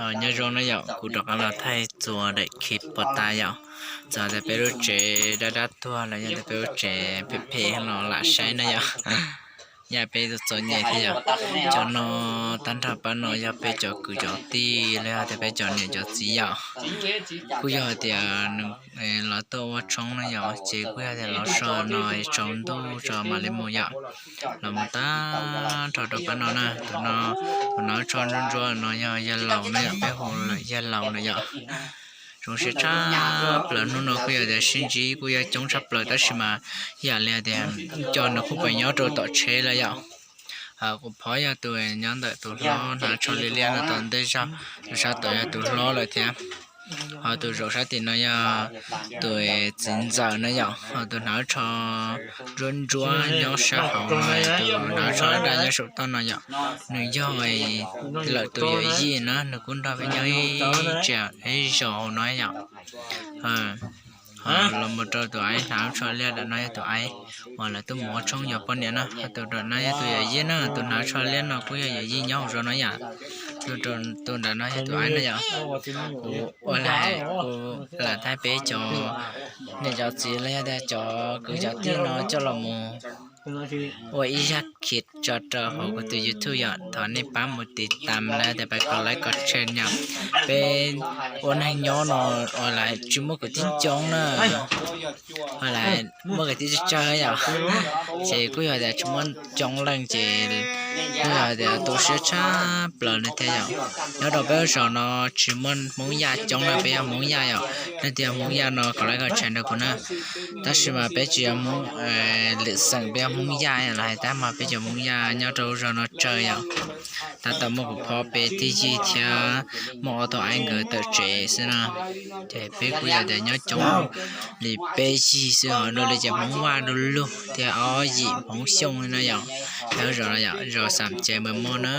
Nyob zoo na yom, kuv rov qab los thaij txuas daim clip puag ta yom. Txawm tias peb lub tsev dab dab tuag los yog tias peb lub tsev phem phem los lam saib na yom. Yam peb txom nyem thiab yom. Cov no tag nrho pab no yog peb cov kwv cov tij los yog tias peb cov niam cov txiv yom. Kuj yog tias nws los tuaj ua tshoob na yom, ces kuj yog tias los so no tsaus ntuj tso mam li mus yom. Los mus tag nrho rau pab no na, tus no, tus no tsho ntsuab ntsuab no yog yawg laus na yom, peb hu lawm yawg laus na yom. Zoo siab tshaj plaws, hnub no kuj yog tias sib ntsib kuj yog coob tshaj plaws tab sis mas yam li tias cov nws kuj pem nyob rau tom tsheb lawm yom. Kuv phov yog tus nyob ntawm tus hlob hnav tsho liab liab no tom ntej zog, tus sab tod yog tus hlob lawm thiab. Ho tus zaum sab tim no yog tus txiv ntxawm na yom, ho tus hnav tsho ntsuab ntsuab nyob sab hauv no, tus hnav tsho daj nyob saum toj no yom, nws yog lawm tus yawm yij na, nws kuj nrog peb nyob ib tsev ib zos hauv no yom. Ho los mus rau tus aiv hnav tsho liab ntawm no yog tus aiv uas lawv tuaj mus ua tshoob yog poj niam na, ho tus nram no yog tus yawm yij na, tus hnav tsho liab no kuj yog yawm yij nyob hauv zos no yom. Tus nram no yog tus aiv na yom. Kuv ua lam, kuv lam thaij peb cov niam cov txiv los yog tias cov kwv cov tij no coj los mus ua ib zaj khiv tso rau hauv kuv tus YouTube yom, thov nej pab mus tiv tam los tias pab kos like kos share yom. Peb ua neeg nyob no uas lam tsis muaj kwv tij coob na, uas lam muaj kwv tij tsawg tsawg yom, ces kuj yog tias tsis muaj coob leej ces kuj yog tias tu siab tshaj plaws li thiab yom. Nyob rau peb zos no tsis muaj Hmoob Yaj coob na, peb yog Hmoob Yaj yom, leej twg yog Hmoob Yaj no kos like kos share rau kuv na. Tab sis mas peb tsis yog Hmoob lwm xeem, peb yog Hmoob Yaj los hais tab mas peb cov Hmoob Yaj nyob rau zos no tsawg yom. Tab tom muaj kuv phob peb tij yig thiab muaj ob tug aiv nkawd tawm tsev xwb na. Ces peb kuj yog tias nyob coob li peb yig xwb, ho dua li ces Hmoob Vaj du lug thiab ob yim Hmoob Xyooj no yom. Nyob zos no yom, zos Xam Ces Npawg Moj na.